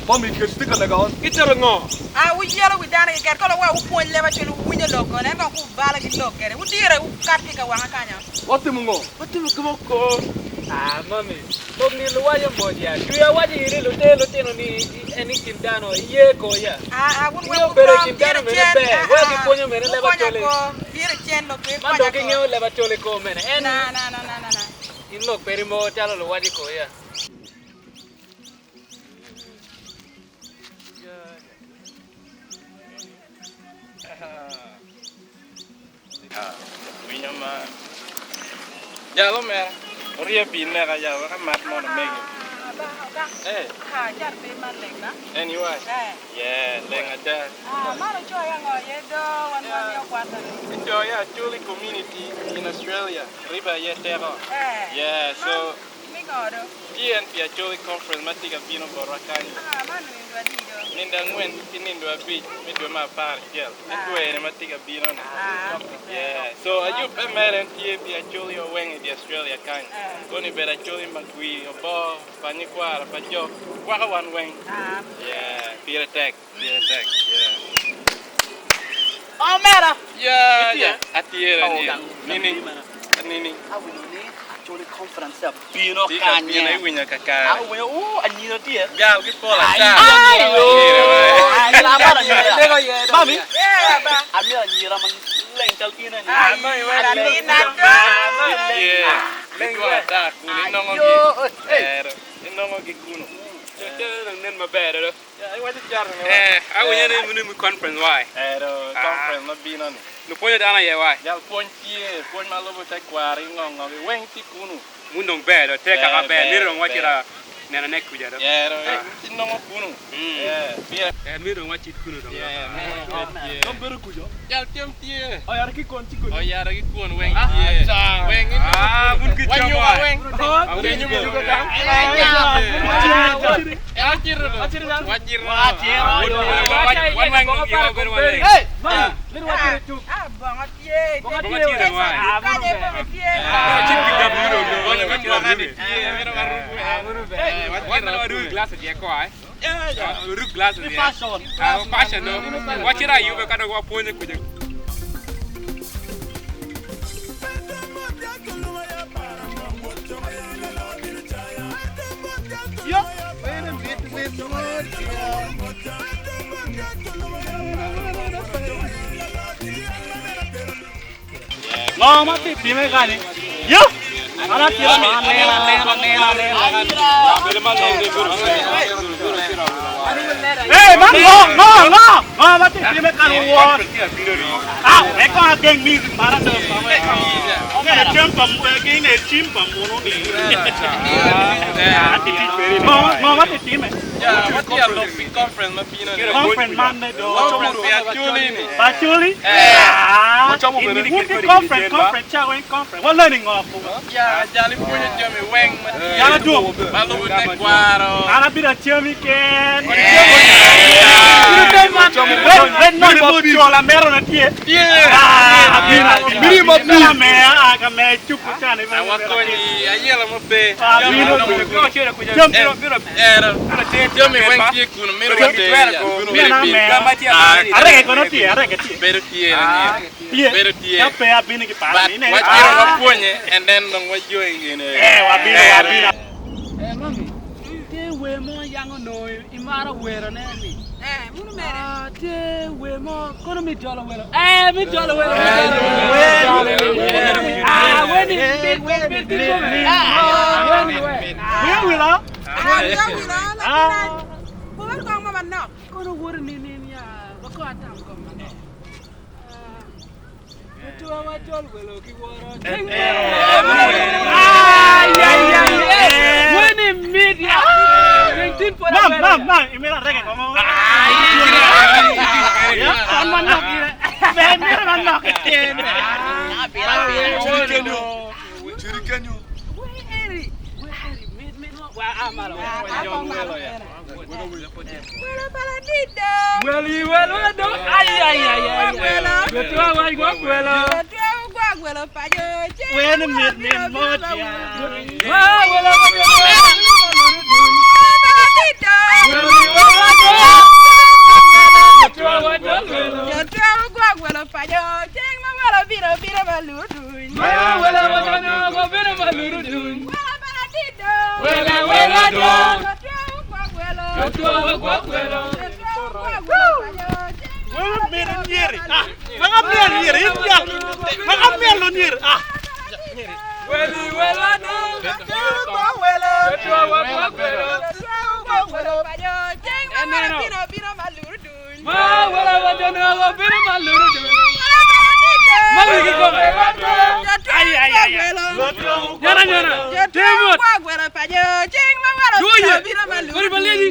Mami kec tye ka lega on. Gitero ngo? Ah, wuyelo wi dano keken, kono wa wupwony leb acel wuwinyo lok kono, ento kong wubalo ki lok kede. Wudire wukat ki ka wanga kanyo. Watimo ngo? Watimo gin mo ko. Ah, mami, lok ni luwaco mot ya. Cwinya waco iri lute lutino ni en i kin dano, iye ko ya. Ah, ah, wun wek Ingeyo bedo i wubrom, kin dire dano mene cen, ber, ah, wek ah, gipwonyo mene leb wukonya acholi. ko, dire cen lok pe Man ikonya dong ko. gingeyo leb acholi ko mene. En Na, na, na, na, na, na. in lok peri mo calo luwaco ko ya. Winyo ma jalo mere orye pii neka ya wek amat mono mege. Eh. Anyway. Yeah, leng ada. Icoyo Acholi community in Australia, ribe aye teko. Yeah, so Tye en pi Acholi Conference ma tye ka bino botwa kany nindo angwen ki nindo abic me dwe me aparacel me dwe-ni ma tye ka bino-ni. Yeah. So ayubbe mere en tye pi Acholi oweng i Australia kany. Koni bedo Acholi magwir, oboo, pa nyikwara, pa jok, kwako wan weng. Yeah, pire tek, pire tek. Yeah. Omera! Yeah, yeah. Atye ni. Nini? Nini? Awinyo ni Acholi conference abino Tye ka kanye. bino iwinyo kakare. Awinyo ooh anyira tye. Gal ki pol ata. Ayo! Anyira amaro anyira. Mami, amito anyira ma leng cal in eni. Yeah. Gitwo ata kunu inongo gi. Ero, inongo gi kunu. Nen maber do. Ya, iwaco caro ni wa. Eh, awinyo ni munu mi conference wai. Ero, conference ma bino ni. Lupwonyo dano aye wai. Jal pwony tye, pwony ma lubo te kwaro ki ngo ngo gi weng tye kunu. Mun dong ber do, te kaka Ber, ber, ber, mito dong wacit ber. a neno ne kuca do. Ero, inongo kunu. Yeah, pire. Eh, mito dong wacit kunu dong. Yeah, mito bed tye. Dong bedo kuca. Jal cam tye. Oyaro ki kwon ci koni. Oyaro ki kwon weng tye. Weng inongo Ah, kunu. mun ki cam Wanyuka wai. weng. Ah, Winyo mun muruko ki dang. Waciri. Waciro. Waciro. Wan weng yo bedo maleng. Hey, mami, mito wacit i tuk. Ah, bongo tye. Bongo tye dong wai. Kanye bongo tye. Wacit ki W dong dong. Bongo Wacit ki W. tye. Mito waruku en. Wan dong waruku glass oje ko ai. Waruk glass oje. Fashion. Ah, fashion do. Wacit ayube ka dong wapwonye kuca. Ngo ma tye time kany? Yo! An atye ma aneno aneno aneno aneno. Hey, man ngo ngo ngo ngo ma tye time kany won. Ah, wek kong ageng music man ado. Ngene cem pa gine cim pa munu ni. Ngo ngo ma tye time? Yeah, watye a lok pi conference ma bino ni. Conference man me do. Conference pi Acholi ni. Acholi? Ah, wuti conference conference cha weng conference. Wa learning ngo ku. Yeah, jali pwonyo jami weng ma tye. Jala dwong. Ma lubo te kwaro. An abino acami ken. Red no ni mucola mero na tye. Ah, abino abino. Miri ma pi. Ka me ah ka me chuku chani. Awakonyi ayelo ma pe. Abino. Jam Ero. Jami weng tye kunu mito water ya. Mito bil. Arege kono tye, arege tye. Bedo tye ni. Tye. Bedo tye. Ka pe abino ki paro ni But ne. wacito wapwonye and then dong wajoin gine. Eh, wabino wabino. Eh, mami, tye wer mo yang onongo imaro werone ni. Eh, munu mere. Ah, tye wer mo kono mi jolo welo. Eh, mi jolo welo. Mi jolo welo. Ah, weni, bit bit bit kome. Ah, weni we. Wiya wila. Ah, wiya wila, lakina. Bubar kong ma manok. Kono wori ni ni ya, wako atam kom manok. Ah, Otuwa wajol welo ki woro. manok keken. Ciri kenyo. Ciri kenyo. Weli welo do ay ay ay ay. Wetwa wa gwa welo. Wen mit min mot ya. Wa welo wa Weli welo do. Wetwa wa do welo. Wa welo wa do wa bino maluru dun. Wela wela do. Wetwa wa gwa welo. Wen mit nyeri. Ah, manga miel nyeri in ya. Manga miel lo nyeri. Ah. Weli wela do. Wetwa wa gwa welo. Ma wela wa do wa bino maluru dun. Mawigi kome. Ay ay ay. Nyana nyana. Demot. Duye. Kori baleni.